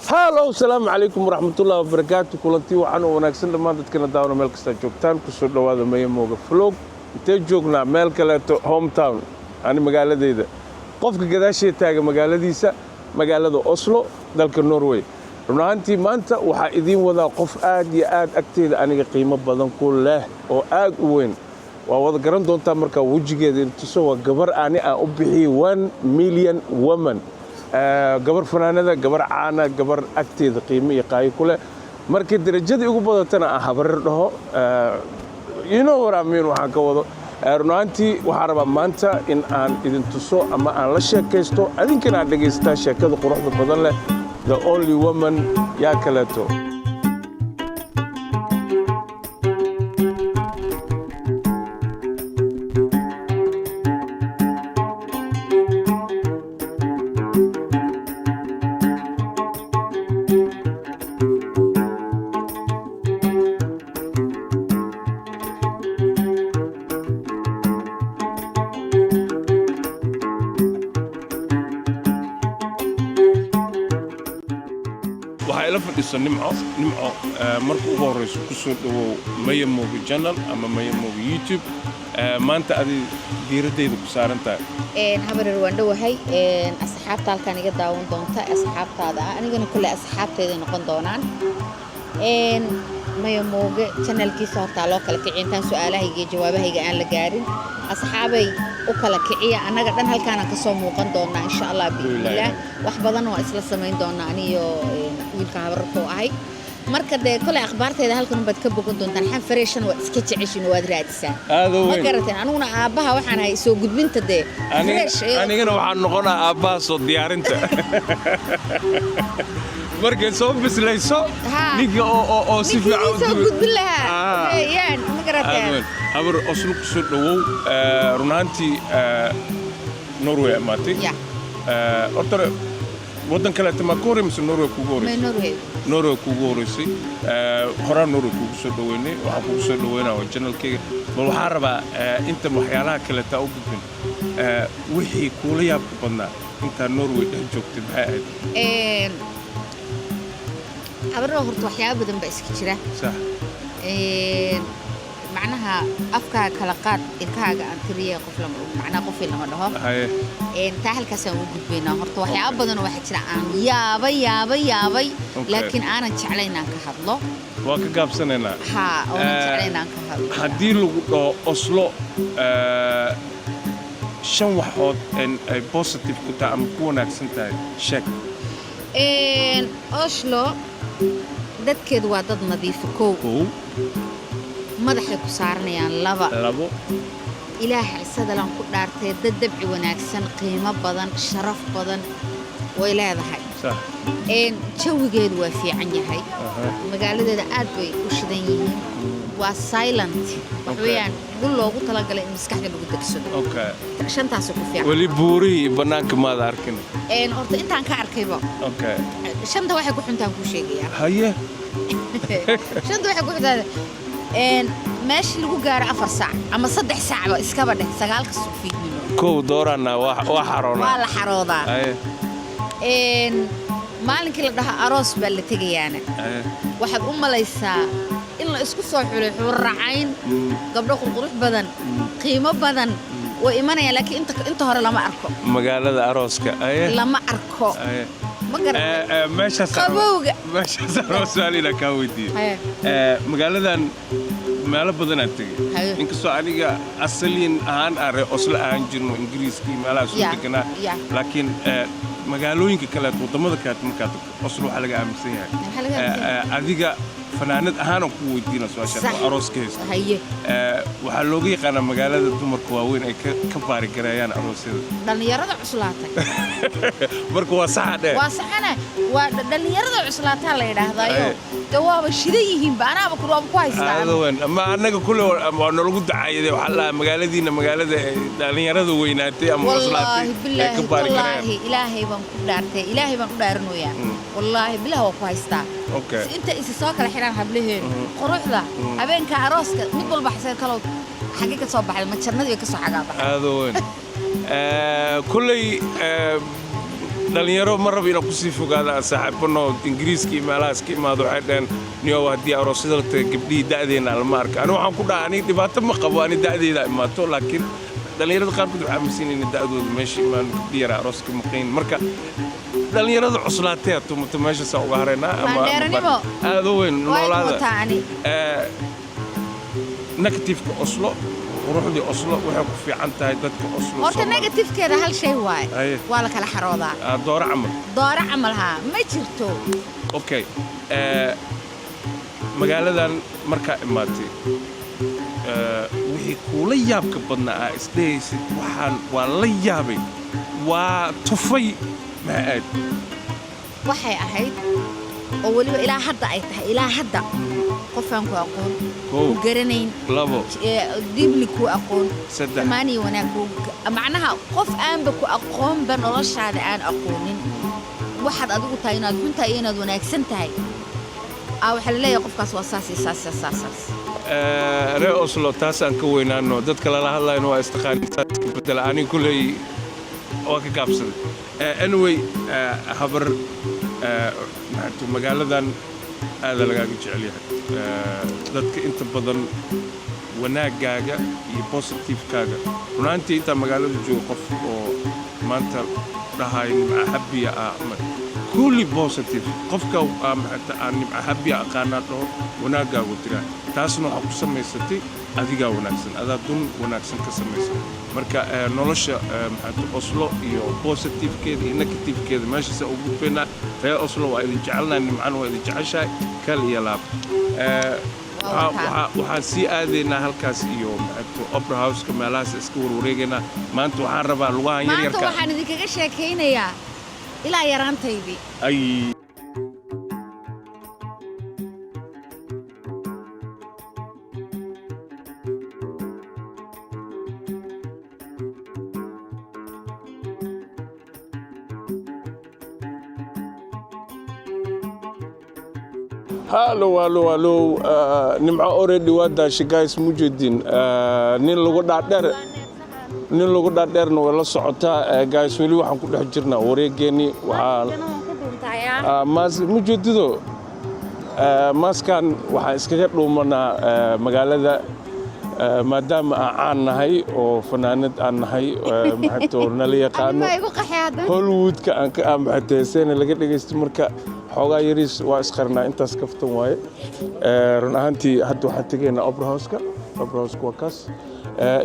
Hello, asalaamu calaykum waraxmatullahi wabarakaatu. Kulanti waxaan u wanaagsan dhammaan dadkana daawna meel kastaa joogtaan. Kusoo dhowaada Mayamooga Vlog. Intee joognaa? Meel kaleeto, hometown, ani magaaladeyda, qofka gadaashee taaga magaaladiisa, magaalada Oslo, dalka Norway. Run ahaantii maanta waxaa idiin wadaa qof aad iyo aad agteeda aniga qiimo badan ku leh oo aad u weyn. Waa wada garan doontaa markaa wejigeeda intuso. Waa gabar ani aan u bixiyey 1 million woman, gabar fanaanada, gabar caana, gabar agteeda qiimo iyo qaayo ku leh. Markii darajadii ugu badatana aan habarir dhaho, you know what I mean, waxaan ka wado. Run ahaantii waxaan rabaa maanta in aan idin tuso ama aan la sheekaysto, adinkana aad dhegaysataa sheekada quruxda badan leh, the only woman. Yaa kaleeto? Waxaa ila fadhiso Nimco. Nimco, marka ugu horreyso ku soo dhowow Maya Mooga channel ama Maya Mooga YouTube. Maanta adi diiraddayda ku saaran tahay. Habarer, waan dhowahay. Asxaabta halkaan iga daawan doonta, asxaabtaada ah, anigana kolley asxaabtayda noqon doonaan. Maya Mooge channelkiisa hortaa loo kala kiciya. Intaan su-aalahayga iyo jawaabahayga aan la gaarin, asxaabay u kala kiciya. Annaga dhan halkaanaan kasoo muuqan doonaa, insha Allah, biidnillaah. Wax badan waa isla samayn doonaa aniyo wiilka habararkoo ahay. Marka dee koley akhbaarteeda halkan baad ka bogan doontaan. Xan fareeshan waad iska jeceshin, waad raadisaan. Aad u Ma weyn. garateen? Aniguna aabbaha waxaan ahay soo gudbinta dee fresh Anigana waxaan noqonaa aabbaha soo diyaarinta markay soo bislayso. Ninka oo si ninkii fiican u soo gudbin lahaa weeyaan, ma Aad garateen? weyn. Habar, Oslo ku soo dhowow. Run ahaantii Norway amaatay. Horta waddan kaleeta ma ka horey mise Norway kugu May. horeysay? Norway. Norway kugu horeysay. Horaan Norway kugu soo dhoweynay, waxaan kugu soo dhoweynaa waa channelkayga. Bal waxaan rabaa inta waxyaalaha kaleeta u gudbin, wixii kuula yaabka badnaa intaa Norway dhex joogtay maxay ahayd? Habarro, horta waxyaabo badan baa iska jira. Macnaha afkaaga kala qaad, ilkahaaga aan tiriye, qof lama, macnaha qofii lama dhaho. Taa halkaasaan ugu gudbaynaa. Horta waxyaabo badan oo waxaa jira aan yaabay, yaabay, yaabay, laakiin aanan jeclayn aan ka hadlo. Waa ka gaabsanaynaa. Haa, oonan jeclayn aan ka hadlo. Haddii lagu dhaho Oslo shan waxood ay positive ku tahay ama ku wanaagsan tahay, sheeg. Oslo dadkeedu waa dad nadiifa, kow. Kow. Madaxay ku saaranayaan, laba. Labo. Ilaah cisadalan ku dhaartay, dad dabci wanaagsan, qiimo badan, sharaf badan way leedahay. Jawigeedu waa fiican yahay. Magaaladeeda aad bay u shidan yihiin, waa silent wax weeyaan, dhul loogu talagalay in maskaxda lagu degsado. Shantaasoo ku fiican. Weli buurihii iyo bannaanka maada arkin? Horta intaan ka arkayba. Shanta waxay ku xuntaan kuu sheegayaa. Haye. Shanta waxay ku xuntaan, meeshii lagu gaaro 4 saac ama 3 saacba iskaba dheh, 9-ka suufiidnimo. Kow dooranaa, waa xaroonaa. Waa la xaroodaa. Haye. Maalinkii la dhaho aroos baa la tegayaana, waxaad u malaysaa in la isku soo xulay xuurracayn. Gabdho qurqurux badan, qiimo badan way imanayaan, laakiin inta hore lama arko. Magaalada arooska, haye. Lama arko. Haye. Ma garan. Meeshaas Qabowga. Meeshaas aroos su'aal inaan kaa weydiiyo. Haye. Magaaladan meelo badanaan tegey. Inkastoo aniga asaliin ahaan aan reer Oslo ahaan jirno, Ingiriiska iyo meelaha soo deganaa, laakiin magaalooyinka kaleeto, waddamada kaleeto markaad tagto, Oslo waxaa laga aaminsan yahay. Maxaa laga aaminsan yahay? Adiga fanaanad ahaanaan ku weydiina su-aashaan oo aroos ka haysta. Waxaa looga yaqaanaa magaalada dumarka waaweyn ay ka baarigareeyaan aroosyada. Dhallinyarada cuslaatay. Marka waa saxa dheh. Waa saxana, waa dhallinyarada cuslaataa la yidhaahdaayo. Haye. De waaba shidan yihiinba, anaaba ku waaba ku haystaa. Aada weyn. Ama annaga kule waa nalagu dacayaday, waxaa la dhahaa magaaladiina magaalada ay dhallinyarada weynaatay ama cuslaatay Wallaahi ay bilaahi ka baarigareeyaan. Wallaahi, Ilaahay baan ku dhaartay, Ilaahay baan u dhaaranayaa. Wallaahi bilaah, waa ku haystaa. Si inta isi soo kala xidhaan hablaheenu quruxda habeenka arooska, mid walba xasee kalow xagee ka soo baxday, ma jannadii bay ka soo xagaa baxday. Aada weyn. Kulley. Dhalinyaro ma rabo inaan kusii fogaada, aan saaxiibano Ingiriiska iyo meelahaas ka imaado, waxay dhaheen, "Niyow, haddii aroosyada la taga, gabdhihii da'deenna lama arka." Ani waxaan ku dhaha, aniga dhibaato ma qabo, ani da'deyda imaato, laakiin dhalinyarada qaarkood waxay aaminsan yihiin in da'dooda meesha imaan, gabdhi yara arooska maqayn. Marka dhalinyarada cuslaatee tumata meeshaasaa uga haraynaa. Maandheeranimo. Aad u weyn. Waa noolaada. wataa ani. Negativeka Oslo, quruxdii Oslo waxay ku fiican tahay dadka Oslo. Horta Soomaali- negativekeeda hal shay waaye. Haye. Waa la kala xaroodaa. Ah, dooro camal. Dooro camal, haa, ma jirto. Okay, magaaladan markaa imaatay, wixii kuula yaabka badnaa aa isdhehaysid, waxaan waa la yaabay, waa tufay, maxay ahayd? Waxay ahayd oo weliba ilaa hadda ay tahay, ilaa hadda qofaan ku aqoon, Kow. ku garanayn, Labo. Deeply ku aqoon, Saddex. Xumaan iyo wanaag ku, macnaha qof aanba ku aqoonba, noloshaada aan aqoonin, waxaad adigu tahay, inaad xun tahay iyo inaad wanaagsan tahay, waxaa la leeyahay qofkaas waa saas iyo saas iyo saas saas. Reer Oslo, taas aan ka weynaano. Dadka lala hadlayno waa istaqaanin, saas ka bedela. Aniga kuley waa ka gaabsaday. Anyway, habar, maxaa tu, magaaladan aada lagaaga jecel yahay. Dadka inta badan wanaaggaaga iyo positivekaaga. Runaantii intaa magaalada joogo, qof oo maanta dhahay Nimca Habiya ah kulli positive, qofka maxaa aan Nimca Habiya aqaanaa dhaho, wanaaggaagu tiraa. Taasna waxaa ku samaysatay adigaa wanaagsan, adaa dun wanaagsan ka samaysatay. Marka nolosha, maxaa tu, Oslo iyo positivekeeda iyo negativekeeda meeshaasa ugu gudbaynaa. Reer Oslo waa idin jecelnahay, Nimcana waa idin jeceshahay, kal iyo laab. Waxaan sii aadaynaa halkaas iyo maxaa Opera Houseka, meelahaas iska warwareegaynaa. Maanta waxaan rabaa lugahan Maanta yaryarka. waxaan idinkaga sheekaynayaa ilaa yaraantaydii. Ay. Hallo, hallo, hallo. Nimco already waa daashay, guys, mujeedin. Nin lagu dhaadheer, nin lagu dhaadheerna way la socotaa. Guys, weli waxaan ku dhex jirnaa wareegeennii. Waxaan maas mujeedido, maaskan waxaan iskaga dhuumanaa magaalada, maadaama aan caan nahay oo fanaanad aan nahay, maxayto, nala yaqaano. Anima igu qaxay haddana. Hollywoodka aan ka maxateysayna laga dhegaysto. Marka xoogaa yariis waa isqarnaa, intaas kaftan waaye. Run ahaantii hadda waxaan tegaynaa Opera Houseka. Opera Houseka waa kaas.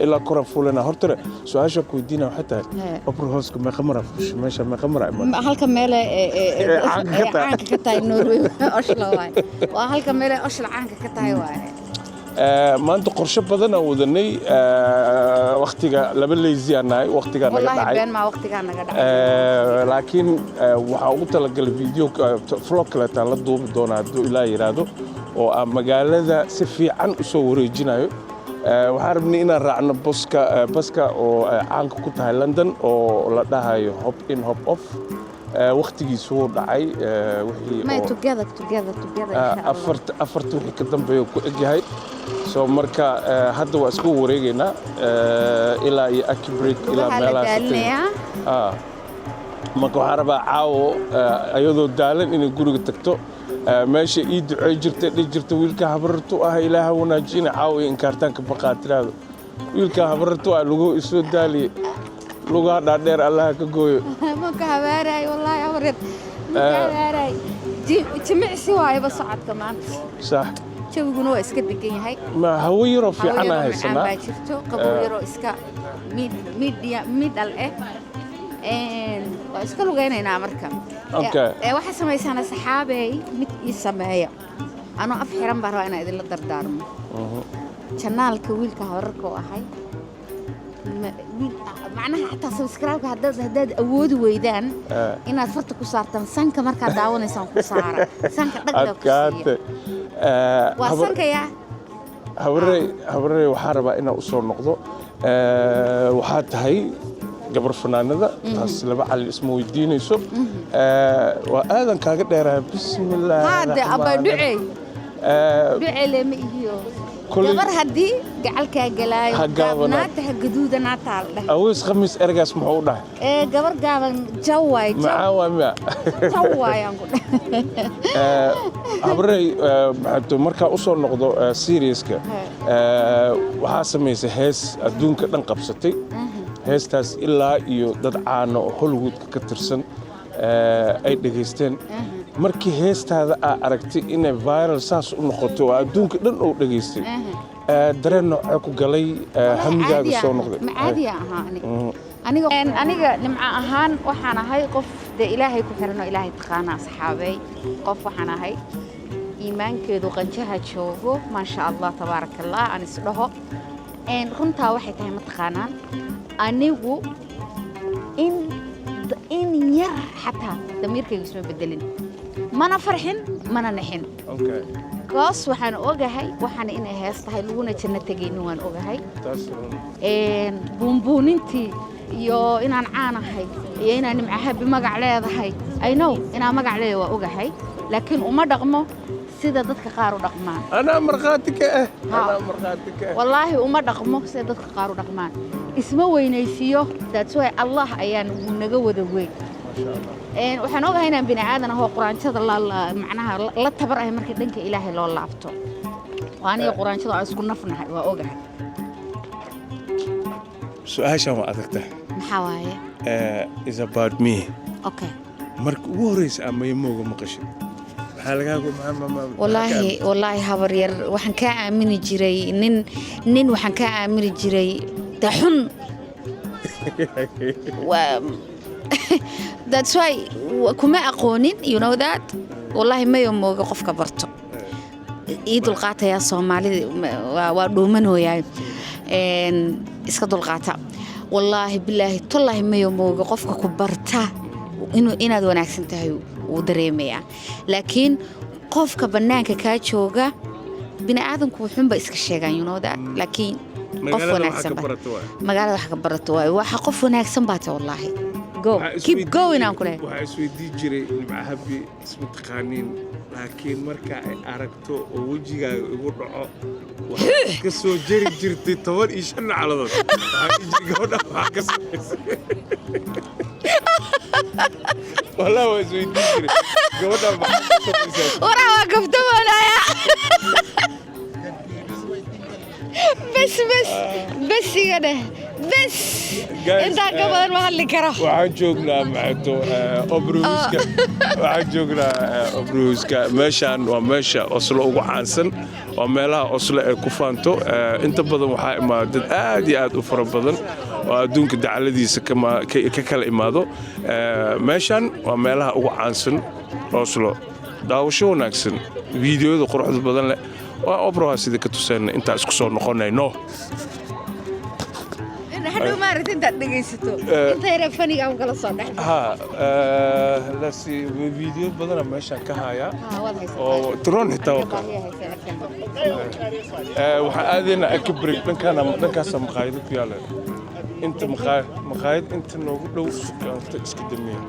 Ilaa koran fuulana. Hortare su-aasha ku weydiina waxay tahay, Opera Houseka meeqa maraa fuushay? Meesha meeqa maraa imaatay? Halka meele ee caanka ka tahay. Caanka ka tahay Norway Oslo waaye. Waa halka meele Oslo caanka ka tahay waaye. Maanta qorshe badan aan wadanay. Waqtiga laba lazy aan nahay, waqtigaa naga Wallaahi dhacay. Been maa, waqtigaa naga dhacay. Laakiin waxaa ugu talagalay video vlog kaleetaan la duubi doonaa hadduu Ilaa yidhaahdo, oo aan magaalada si fiican u soo wareejinayo. Waxaan rabnay inaan raacno boska, baska oo caanka ku tahay London oo la dhahayo hop in hop off. Waqtigiisu wuu dhacay, wixii May oo together, together, together, insha Allah. Afarta wixii ka dambeeya ku egyahay. So marka hadda waa isku wareegaynaa ilaa iyo Aker Brygge, ilaa Lugaha la meelahaas. daalinayaa. Marka waxaan rabaa caawo ayadoo daalan inay guriga tagto. Meesha ii ducey jirtay, dhihi jirta, "Wiilka habarartu ah, Ilaaha wanaajina," caawo iyo inkaartaanka baqaa tiraahdo, "Wiilka habarartu ah, luguhu isoo daaliye, lugaha dhaadheer Allaha ka gooyo." Ma ka habaaraay, wallaahi habareer ma ka habaaraay. Jimicsi waayaba socodka maanta. Sax. Jawiguna waa iska degan yahay. Ma hawo yaroo Hawo fiican yaroo aan macaan haysanaa. baa jirto, qabow yaroo iska middle eh. Waa iska lugaynaynaa marka. Okay. Ee waxaa samaysaan, saxaabey, mid ii sameeya. Anoo af xiran baan rabaa inaan idinla dardaarmo. Channelka wiilka habararka oo ahay, macnaha xataa subscribe-ka haddaad awoodi weydaan inaad farta ku saartaan sanka, markaad daawanaysaan ku saara sanka, dhagda ku siiya. Adkaate. Waa sanka yaa. Habarey, habarey, waxaan rabaa inaan u soo noqdo. Waxaa tahay gabar fanaanada, taas laba cali isma weydiinayso. Waa aadan kaaga dheerahay, bismillaahi Haade abaa raxmaani ducey. raxiim. Ducey lema ihiyo. Koley Gabar haddii gacalkaa galaayo Ha gaabanaata. gaabnaata ha gaduudanaataa la dhahay. Aweys Khamiis ergaas muxuu u dhahay? Ee, gabar gaaban jaw waay, jaw. Maxaa waa miya? Jaw waayaan ku dhahay. Habrey, maxato markaa u soo noqdo seriouska, waxaa samaysay hees adduunka dhan qabsatay. Heestaas ilaa iyo dad caana oo Hollywoodka ka tirsan ay dhegaysteen. Markii heestaada aa aragtay inay viral saas u noqoto oo adduunka dhan uu dhegaystay, dareen noocee ku galay, hamigaaga soo noqday? Ma caadi ahaa aniga. Aniga Nimco ahaan waxaan ahay qof dee Ilaahay ku xiran oo Ilaahay taqaana, asxaabey. Qof waxaan ahay iimaankeedu qanjaha joogo, maasha Allah, tabaaraka Allah, aan isdhaho. Runtaa waxay tahay, ma taqaanaan, anigu in yar xataa damiirkaygu isma bedelin, mana farxin, mana nixin. Goos waxaan ogahay waxaan inay hees tahay, laguna janno tegaynin waan ogahay. Taas. Buunbuunintii iyo inaan caanahay iyo inaan Nimco Happy magac leedahay, I know inaan magac leedahay, waa ogahay, laakiin uma dhaqmo sida dadka qaar u dhaqmaan. Anaa markhaati ka ah. Ha. Anaa markhaati ka ah. Wallaahi uma dhaqmo sida dadka qaar u dhaqmaan, isma weynaysiiyo. That's why Allah ayaan naga wada weyn. Maasha Allah. Waxaan ogahay inaan bini aadan ahoo quraanjada macnaha la tabar ahay marka dhanka Ilaahay loo laabto. Waa aniga quraanjada aan isku nafnahay, waa ogahay. Su-aashan waa adagtahay. Maxaa waaye? Is about me. Okay. Marka ugu horreysa ama Mayamooga maqashay, maxaa lagaagu maxaa Wallaahi, wallaahi, habar yar, waxaan kaa aamini jiray nin waxaan kaa aamini jiray de xun. That's why kuma aqoonin, you know that. Wallaahi Mayo Mooga qofka barto ii dulqaatayaa. Soomaalida waa dhuumanooyaa, iska dulqaata. Wallaahi, bilaahi, tallaahi, Mayo Mooga qofka ku barta inaad wanaagsan tahay wuu dareemayaa, laakiin qofka bannaanka kaa jooga, bini aadamku wuxuunba iska sheegaan, you know that, laakiin qof Magaalada waxaa wanaagsan ka ba barato waay. Magaalada wax ka barato waayo. Waxa qof wanaagsan baa tahay, wallaahi. Go, keep going aan ku leeyahay. Waxaa isweydii jiray, Nimco Happy isma taqaaniin, laakiin marka ay aragto oo wejigaaga igu dhaco, waxaad ka soo jeri jirtay 15 nacladood. Waxaa dhihi jiray, gabadha waxaa ka samaysay. Wallahi waa isweydii jiray, gabadha maxaa ka samaysaa? Waraa waa gafdamoonaya. Bes, bes, bes, iga dheh bes. Guys, intaan ka badan ma hadli karo. Waxaan joognaa maxato Operahuska. Waxaan joognaa Operahuska. Meeshaan waa meesha Oslo ugu caansan, waa meelaha Oslo ay ku faanto. Inta badan waxaa imaada dad aad iyo aad u fara badan oo adduunka dacaladiisa ka kala imaado. Meeshaan waa meelaha ugu caansan Oslo. Daawasho wanaagsan, fiidiyoda quruxda badan leh waa Opera sida ka tusayna. Intaa isku soo noqonayno. Hadhow maaragta intaad dhegaysato inta yaree faniga aan kala soo dhex. Ha, lasi fiidiyo badana meeshaan ka hayaa. Ha, waad haysataa. Oo drone xitaa waa ka. Baahiya haysa markan. Waxaan aadaynaa Ekeberg. Dhankaana, dhankaasa maqaayado ku yaala. Inta maqaayad inta noogu dhow sukaanta iska damiya.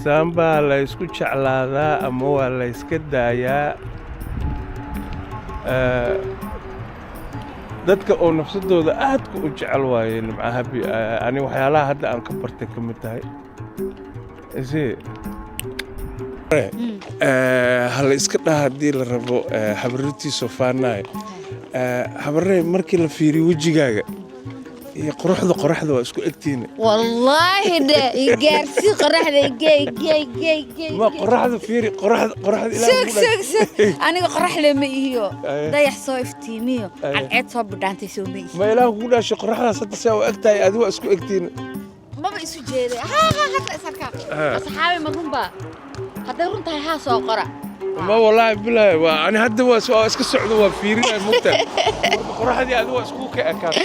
Saan baa la isku jeclaadaa ama waa la iska daayaa. Dadka oo nafsadooda aadka u jecel waaye Nimca Habi. Ani waxyaalaha hadda aan ka bartay ka mid tahay isi ha la iska dhaha haddii la rabo habarirtiisoo faanaay. Habaree, markii la fiiriyo wejigaaga iyo quruxda qoraxda waa isku egtiina. Wallaahi dhe, igaarsii qoraxda, igee, igee, igee, igee. Ma qoraxda fiiri, qoraxda, qoraxda Ilaahay Sug. ku dhaaf. Sug, sug, aniga qoraxle ma ihiyo. Dayax soo iftiimiyo, Aye. cadceed soo bidhaantay soo ma ihi. Ma Ilaah kugu dhaashay, qoraxdaas hadda saa u eg tahay, adi waa isku egtiina. Maba isu jeeday. Haa haa, hadda is arkaa. Asxaabi, ma runbaa? Hadday run tahay, haa soo qora. Ma wallaahi bilaahi, waa ani hadda waa iska socdo, waa fiirinaya, mugta marka qoraxdii adi waa isku ka ekaatay.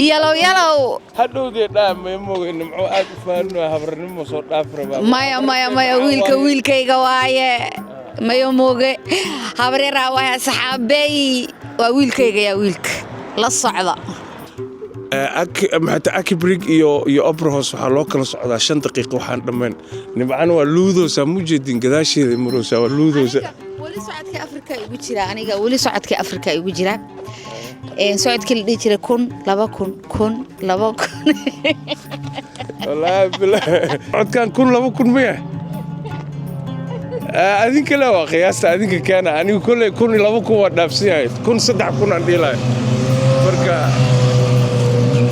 Yalow yalow. Hadhowdee dhaa may moga Nimco aad u faanino, habarnimo soo dhaaf rabaa. Maya, maya, maya, wiilka wiilkayga waaye. Mayo mooge, habareeraa waaye. Asxaabey, waa wiilkayga, yaa wiilka la socda. Maxata Akibrig iyo Opera House waxaa loo kala socdaa 5 daqiiqo. Waxaan dhammayn, Nimcana waa luudoosaa, mu jeedin gadaasheeda maroosaa, waa luudoosa. Weli socodka Afrika igu jira, aniga weli socodka Afrika igu jira. Socodkii la dhihi jiray 1000, 2000, 1000, 2000. Wallaahi bilaahi, codkan 1000, 2000 maya? Adinka le waa qiyaasta, adinka keena. Anigu kolley 1000 iyo 2000 waa dhaafsan yahay, 1000, 3000 aan dhihi lahay. Marka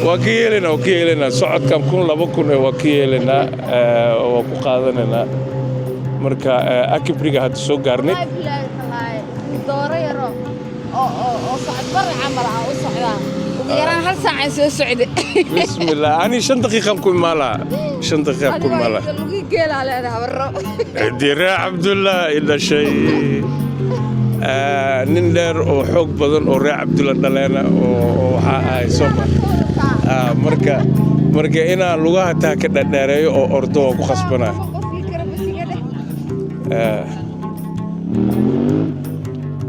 waa ka yeelaynaa, waa ka yeelaynaa socodkan 1000, 2000 waa ka yeelaynaa, waa ku qaadanaynaa. Marka Akibriga hadda soo gaarnay. Dooro yaro oo socod bar camal ah u socdaa, ugu yaraan hal saacaan soo socday. Bismillah, ani 5 daqiiqaan ku imaan lahaa, 5 daqiiqaan ku imaan lahaa. Lugi geelaa leedahay, habaro. Dire Cabdullah i dhashay. Nin dheer oo xoog badan oo reer Cabdulla dhaleena oo waxaa ahay soo. Marka inaan lugaha taa ka dhadheereeyo oo ordo waa ku khasbanaa.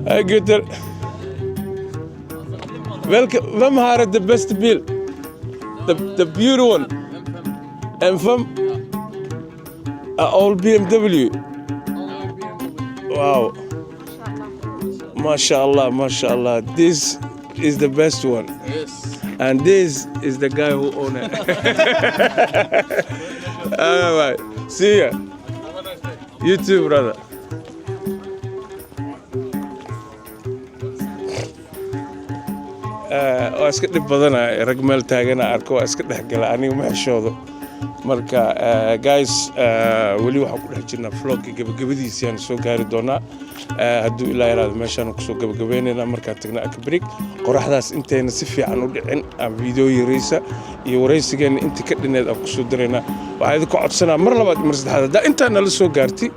Hej gutter. Welke, hvem har det beste bil? The beauty one. M5? All BMW. Wow. MashaAllah, MashaAllah. This is the best one. Yes. And this is the guy who own it. All right. See ya. Have a nice day. You too, brother. Waa iska dhib badana rag meel taagana arko, waa iska dhexgala, aniga ma xishoodo. Marka guys, weli waxaan ku dhex jirnaa vlogga, gabagabadiisii soo gaari doonaa. Hadduu Ilaa yaraado meeshaan kusoo gabagabaynaynaa. Markaan tagna Akabrig, qoraxdaas intayna si fiican u dhicin, aan video yaraysa iyo waraysigeena intii ka dhineed aan kusoo daraynaa. Waxaa idinku codsanaa mar labaad, mar saddexaad, haddaa intaa nala soo gaartay,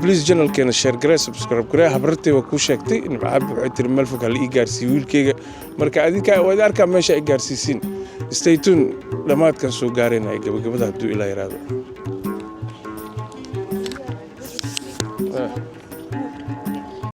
please channelkeena share garee, subscribe garee. Habrartay waa kuu sheegtay Nimcabi, waxay tiri meel fog hala ii gaarsiiyo wiilkayga. Marka adinka waa idin arkaa meesha ay gaarsiisiin. Stay tuned, dhammaadkan soo gaarayna ee gabagabada, hadduu Ilaa yaraado.